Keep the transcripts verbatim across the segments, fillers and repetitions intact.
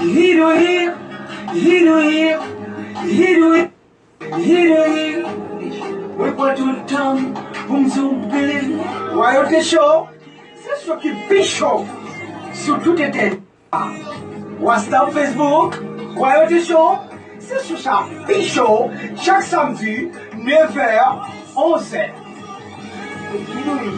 Hiroyi, hiroyi, hiroyi, hiroyi. Mwen pran tout tan m pou m di w big. Royauté Show, se show ki pi cho sou tout entènèt. WhatsApp, Facebook, Royauté Show, se show sa pi cho chak samdi, nèf è, onz è. Hiroyi.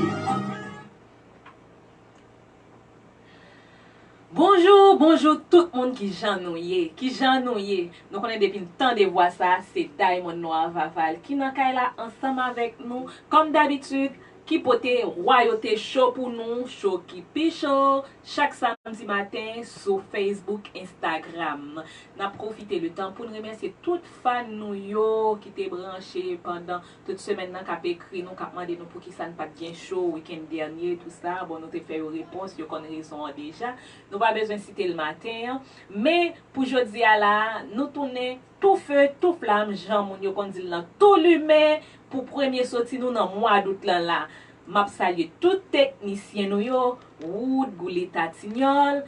Bonjou, bonjou tout moun, kijan nou ye? Kijan nou ye? Nou konnen depi n tande vwa sa, se Diamond Noir Vaval ki nan kay la ansanm avèk nou, kòm dabitid, ki pote Royauté Show pou nou, show ki pi cho, chak samdi maten sou Facebook, Instagram. N ap pwofite letan pou n remèsye tout fan nou yo ki te branche pandan tout semèn nan, k ap ekri nou, k ap mande nou poukisa n pa t gen show wikenn dènye, tou sa. Bon, nou te fè yo repons, yo konn rezon an deja. Nou pa bezwen site l maten an. Men, pou jodi a la, nou tounen tou fe, tou flam, jan moun yo konn di l lan, tou limen, pou premye soti nou nan mwa dout lan la. M ap salye tout teknisyen nou yo, Wood, Gouleta Tinyòl,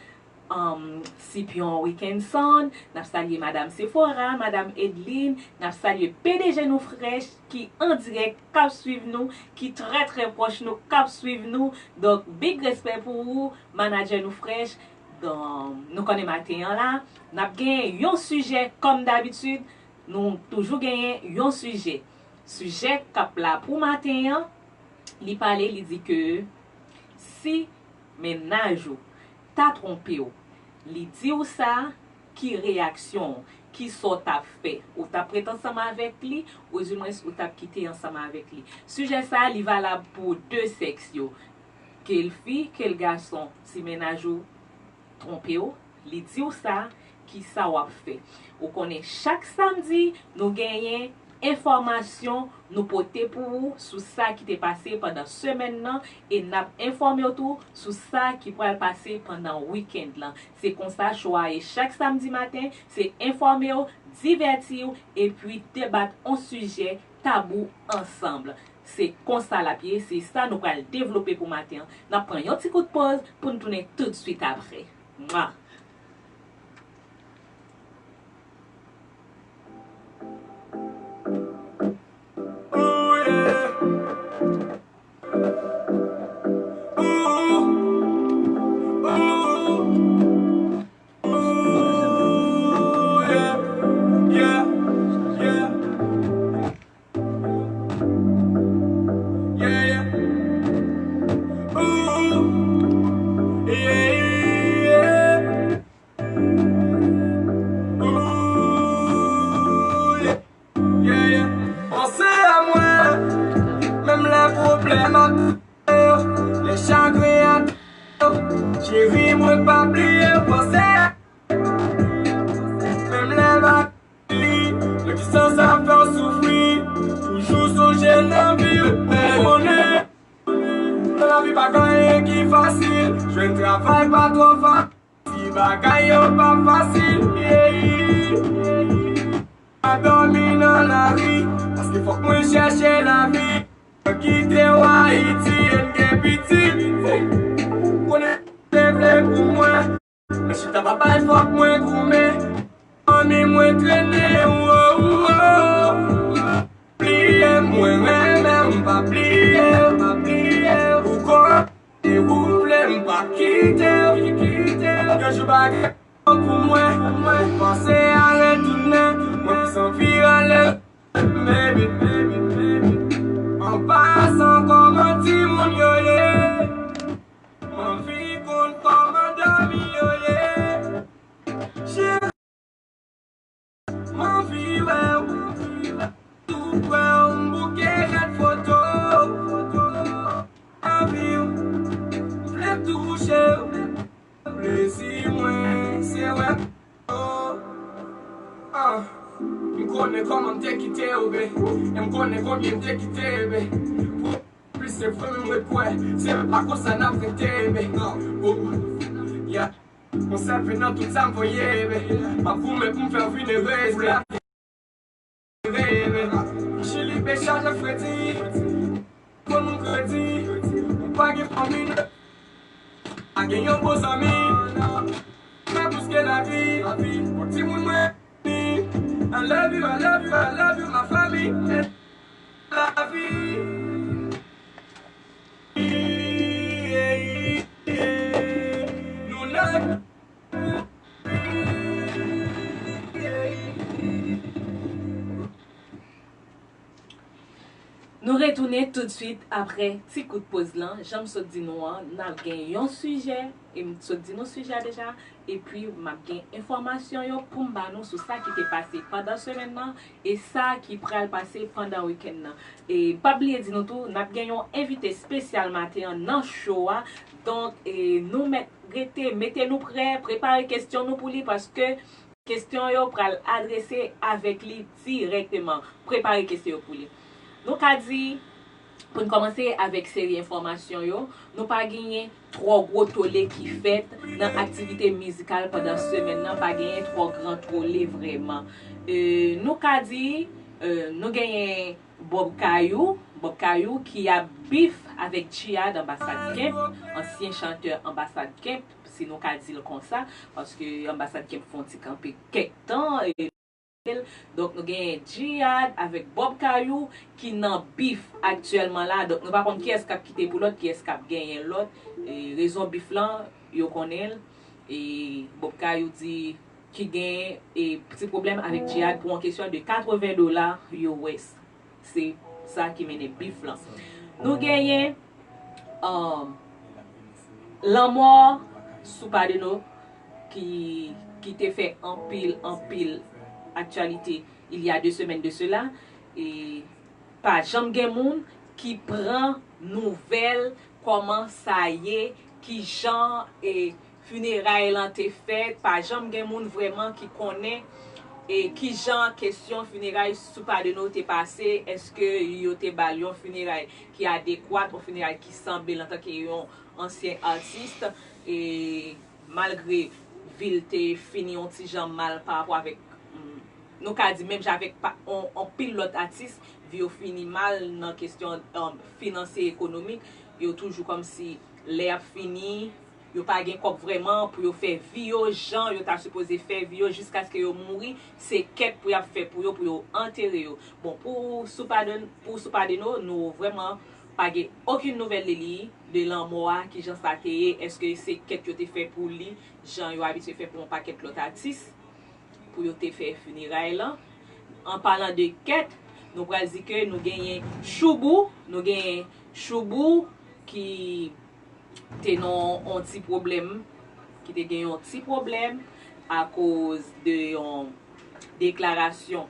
um, Sipyon Weekendson, n ap salye Madam Sephora, Madam Edline, n ap salye P D G nou frèch ki an dirèk, k ap swiv nou, ki trè, trè pwòch nou, k ap swiv nou. Donk, big respè pou ou, manadjè nou frèch. Donk, nou konnen maten an la, n ap gen yon sijè, kòm dabitid, nou toujou genyen yon sijè. Sijè k ap la pou maten an, li pale, li di ke si mennaj ou ta twonpe w, li di w sa, ki reyaksyon w, ki sa w t ap fè? Ou t ap ret ansanm avèk li, oudimwens ou t ap kite ansanm avèk li? Sijè sa a, li valab pou de sèks yo. Ke l fi, ke l gason, si mennaj ou twonpe w, li di w sa, ki sa w ap fè? Ou konnen chak samdi, nou genyen enfòmasyon nou pote pou ou sou sa ki te pase pandan semèn nan, e n ap enfòme w tou sou sa ki pral pase pandan wikenn lan. Se konsa show a ye chak samdi maten, se enfòme w, divèti w, epi debat on sijè tabou ansanm. Se konsa l ap ye, se sa nou pral devlope pou maten an. N ap pran yon ti kout poz pou n tounen toutswit apre. Mwa! Ooh, yeah. Ooh, ooh, ooh, yeah, yeah, yeah. Yeah, yeah. Ooh, yeah, yeah. Ooh, yeah. Yeah, yeah. Panse a mwen, menm lè pwoblèm ap, lè chagren ap, cheri, mwen pa bliye w, panse a, menm lè va li, lè ki sans ap fè w soufri, toujou sonje nan vi w. Ou konnen, nan lavi pa gen anyen ki fasil, jwenn travay pa twò fasil, ti bagay yo pa fasil, yeah. Pa dòmi nan lari, paske fòk mwen chèche lavi. Mwen kite w Ayiti, e m gen pitit, konnen te vle pou mwen. Mwen chita pa bay fòk mwen goumen. Fanmi mwen trennen, wo, wo. Bliye m, mwen renmen w, m pa bliye w, m pa bliye w. Ou konnen ou vle m pa kite w, kite w. Yon jou bagay pou mwen, mwen panse a retounen. Mwen plis anvi ale, baby, baby, baby. An pasan, kòman timoun yo ye? M anvi konn kòman dòmi yo ye. Cheri, m anvi wè w tou prè w, m bouke gad foto. Anvi w, m vle touche w. Plezi mwen, se wè. Ah, m konnen kòman m te kite w, be. E m konnen konbyen m te kite, be. Pou plis se vre, men mwen kwè se pa konsa n ap rete, be. Non, oh, yeah. Konsève nan tout sa m voye, be. M ap goumen pou m fè w vin erez, be. Chili, be, chaje fredi. Konn moun kredi. Ou pa gen fanmi, non. Gen yon bon zanmi, pa plis ke lavi. Pou timoun mwen, I love you, I love you, I love you, my family. Lavi. Nou la. Nou retounen toutswit apre ti kout poz lan. Jan m sot di nou an, n ap gen yon sijè, e m sot di nou sijè a deja, epi m ap gen enfòmasyon yo pou m ba nou sou sa ki te pase pandan semèn nan e sa ki pral pase pandan wikenn nan. E m p ap bliye di nou tou, n ap gen yon envite espesyal maten an nan show a. Donk, e, nou mèt rete, mete nou prè, prepare kesyon nou pou li, paske kesyon yo pral adrese avèk li dirèkteman. Prepare kesyon yo pou li. Nou ka di, pou n kòmanse avèk seri enfòmasyon yo, nou pa genyen twò gwo tole ki fèt nan aktivite mizikal pandan semèn nan, pa genyen twò gran tole vrèman. E, nou ka di, e, nou genyen Bob Kayou, Bob Kayou ki ap bif avèk Djihad Anbasad Kemp, ansyen chantè Anbasad Kemp, si nou ka di l konsa, paske Anbasad Kemp fè yon ti kanpe kèk tan, e, donk nou genyen Djihad avèk Bob Kayou ki nan bif aktyèlman la, donk nou pa konn kiyès k ap kite pou lòt, kiyès k ap genyen lòt, e, rezon bif lan, yo konnen l, e, Bob Kayou di ki gen, e, ti pwoblèm avèk Djihad pou yon kesyon de katreven dola U S. Se sa ki mennen bif lan. Nou genyen, um, lanmò Soupadeno ki, ki te fè anpil, anpil aktyalite il y a deux semaines de cela. E pa janm gen moun ki pran nouvèl kòman sa ye, ki jan, e, fineray lan te fèt, pa janm gen moun vrèman ki konnen, e, ki jan kesyon fineray Soupadeno te pase, èske yo te ba l yon fineray ki adekwat, yon fineray ki sanble l antanke yon ansyen atis, e, malgre vi l te fini yon ti jan mal pa rapò avèk, mm, nou ka di menm jan avèk pa, on, anpil lòt atis, vi yo fini mal nan kesyon, um, finanse, ekonomik, yo toujou kòmsi lè y ap fini, yo pa gen kòb vrèman pou yo fè vi yo jan yo ta sipoze fè vi yo jiskaske yo mouri, se kèt pou y ap fè pou yo, pou yo antere yo. Bon, pou Soupaden-, pou Soupadeno, nou vrèman pa gen okenn nouvèl de li, de lanmò a, kijan sa te ye, èske se kèt yo te fè pou li, jan yo abitye fè pou yon pakèt lòt atis, pou yo te fè fineray lan. An palan de kèt, nou pral di ke nou genyen Choubou, nou genyen Choubou ki te nan yon ti pwoblèm, ki te gen yon ti pwoblèm akoz de yon deklarasyon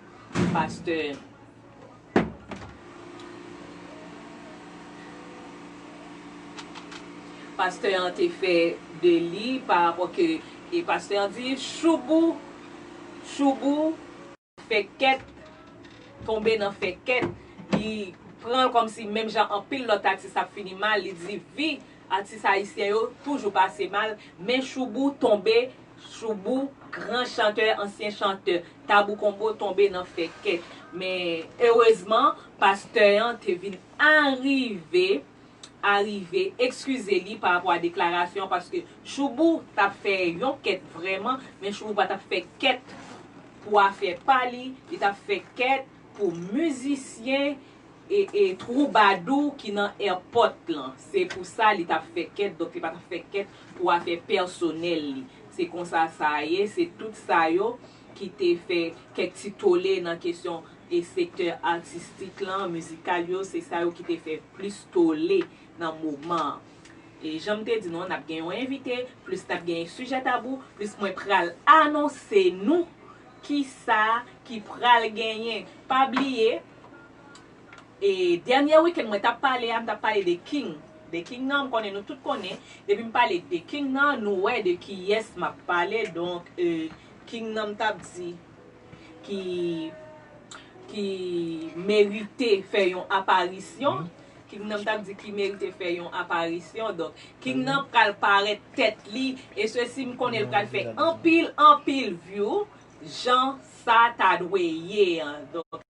pastè, pastè an te fè de li pa rapò ke, e pastè an di Choubou, Choubou fè kèt, tonbe nan fè kèt, li pran l kòmsi menm jan anpil lòt atis ap fini mal, li di vi atis ayisyen yo toujou pase mal, men Choubou tonbe, Choubou, gran chantè, ansyen chantè Tabou Konbo tonbe nan fè kèt. Men erezman, pastè an te vin arive, arive ekskize li pa rapò a deklarasyon, paske Choubou t ap fè yon kèt vrèman, men Choubou pa t ap fè kèt pou afè pa li, li t ap fè kèt pou mizisyen e, e twoubadou ki nan èpòt lan. Se pou sa li t ap fè kèt, donk li pa t ap fè kèt pou afè pèsonèl li. Se konsa sa ye, se tout sa yo ki te fè kèk ti tole nan kesyon e sektè atistik lan, mizikal yo, se sa yo ki te fè plis tole nan moman an. E jan m te di nou an, n ap gen yon envite, plis n ap gen sijè tabou, plis mwen pral anonse nou kisa ki pral genyen. Pa bliye, e dènye wikenn mwen t ap pale a, m t ap pale de King. De King nan, m konnen nou tout konnen. Depi m pale de King nan, nou wè de kiyès m ap pale. Donk, e, King nan m t ap di ki, ki merite fè yon aparisyon. King nan m t ap di ki merite fè yon aparisyon. Donk, King nan pral parèt tèt li. E sesi, m konnen l pral fè anpil, anpil view. Jan sa ta dwe ye an. Donk,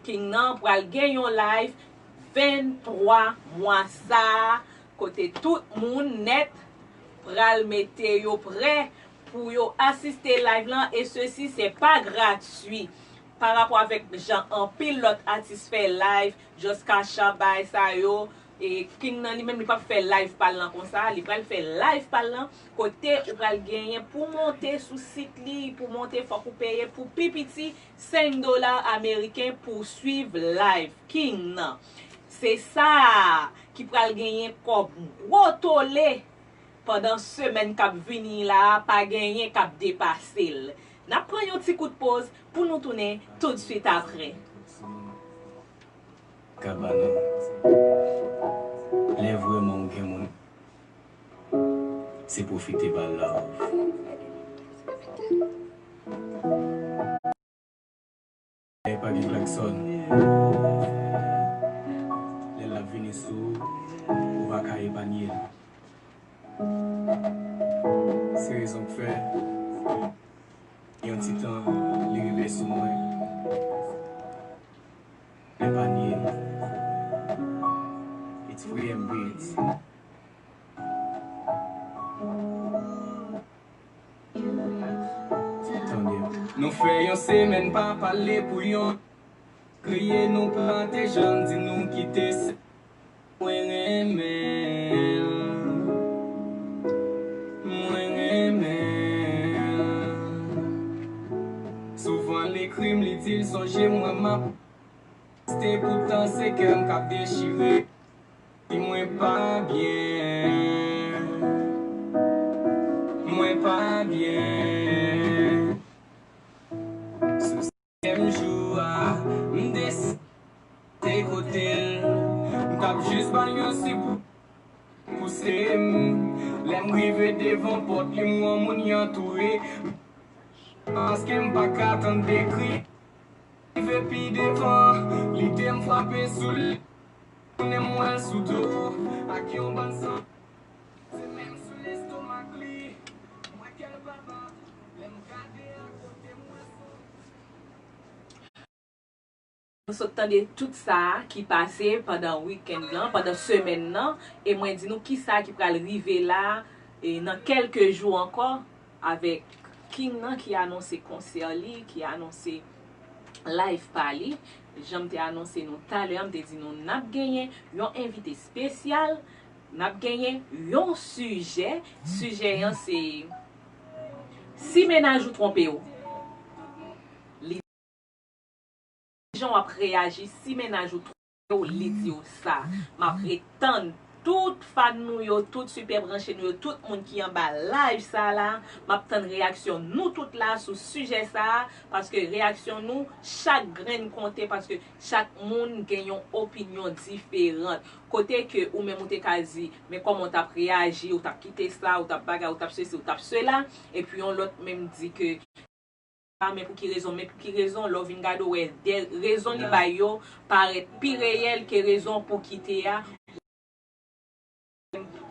King nan pral gen yon live venntwa mwa sa a, Kote tout moun nèt pral mete yo prè pou yo asiste live lan, e sesi se pa gratui. Pa rapò avèk jan anpil lòt atis fè live, Just Kasha bay sa yo, e King nan li menm li p ap fè live pa l lan konsa, li pral fè live pa l lan kote ou pral genyen pou monte sou sit li, pou monte fòk ou peye pou pi piti senk dola ameriken pou swiv live King nan. Se sa ki pral genyen kòb gwo tole pandan semèn k ap vini la, pa genyen k ap depase l. N ap pran yon ti kout poz pou nou tounen toutswit apre. Ka ba nou. Lè vrèman ou gen moun, se pwofite ba love. Lè pa gen klaksòn, lè l ap vini sou ou, ou pa ka epanye l. Se rezon k fè yon ti tan li rive sou mwen. Epanye l. It's free M B H. Tande. Nou fè yon semèn pa pale pou yon kriye, nou pa te janm di nou kite se mwen renmen. Mwen renmen. Souvan l ekri m, li di l sonje mwen, m ap triste, poutan se kè m k ap dechire. Si mwen pa byen, mwen pa byen. Sou senkyèm jou a, m deside kote l. M t ap jis ba l yon sip pou pouse m. Lè m rive devan pòt li, m wè moun y antoure. Paske m pa ka tann dekri. Rive pi devan, lide m frape sou li. Tounen m wè l sou do, ak yon bann san. Se menm sou lestomak li. M wè kè l pa bat. Lè m gade akote m wè son. Nou sot tande tout sa ki pase pandan wikenn nan, pandan semèn nan, e mwen di nou kisa ki pral rive la, e nan kèlke jou ankò, avèk King nan ki anonse konsè li, ki anonse live pa li. Jan m te anonse nou talè a, m te di nou n ap genyen yon envite espesyal, n ap genyen yon sijè. Sijè an se si mennaj ou twonpe w. Li jan w ap reyaji si mennaj ou twonpe w, li di w sa. M ap ret tann tout fan nou yo, tout sipè branche nou yo, tout moun ki anba live sa la. M ap tann reyaksyon nou tout la sou sijè sa, paske reyaksyon nou, chak grenn konte, paske chak moun gen yon opinyon diferan. Kote ke ou menm ou te ka di, men kòman w t ap reyaji, ou t ap kite sa, ou t ap bagay, ou t ap sesi, ou t ap sela, epi yon lòt menm di ke, a, men pou ki rezon, men pou ki rezon, lè w vin gade, w wè de rezon li bay yo parèt pi reyèl ke rezon pou kite a.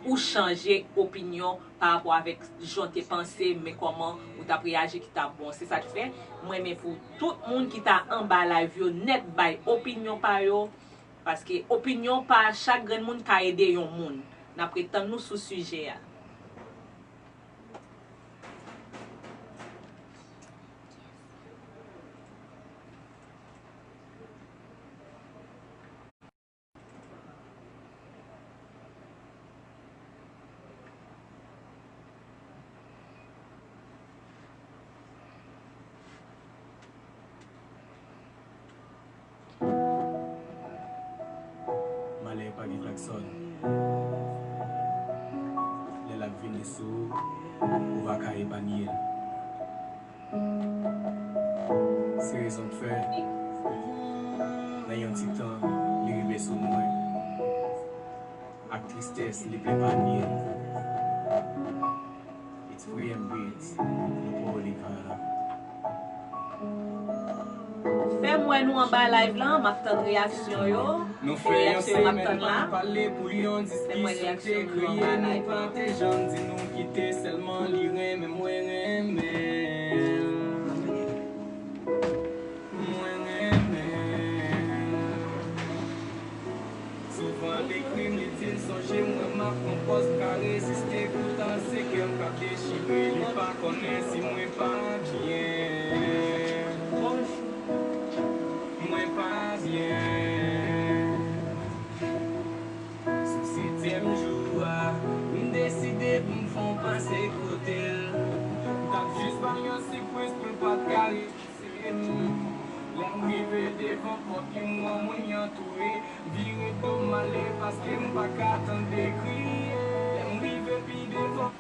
Ou chanje opinyon pa rapò avèk jan w te panse, men kòman ou t ap reyaji ki t ap bon. Se sa k fè, mwen renmen pou tout moun ki ta anba live yo nèt bay opinyon pa yo, paske opinyon pa chak grenn moun ka ede yon moun. N ap ret tann nou sou sijè a. Malè pa gen klaksòn. Lè l ap vini sou ou, ou pa ka epanye l. Se rezon k fè, nan yon ti tan, li rive sou mwen. Ak tristès, li plen panye. It's free M B H, nou pa Oliver. Fè m wè nou anba live lan, m ap tann reyaksyon yo. Nou fè yon semèn pa pale pou yon diskisyon te kriye, nou pa te janm di nou kite, sèlman li renmen, mwen renmen. Mwen renmen. Souvan l ekri m, li di l sonje mwen. Yon pòz m ka reziste, poutan se kè m k ap dechire. Li pa konnen si mwen pa byen. Mwen pa byen. Sou setyèm jou a, m deside pou m fè yon pase kote l. M t ap jis ba l yon sipriz pou l pa t ka repousse m. Lè m rive devan pòt li, m wè moun yo antoure. M vire do m ale paske m pa ka tande kri. Lè m rive pi devan,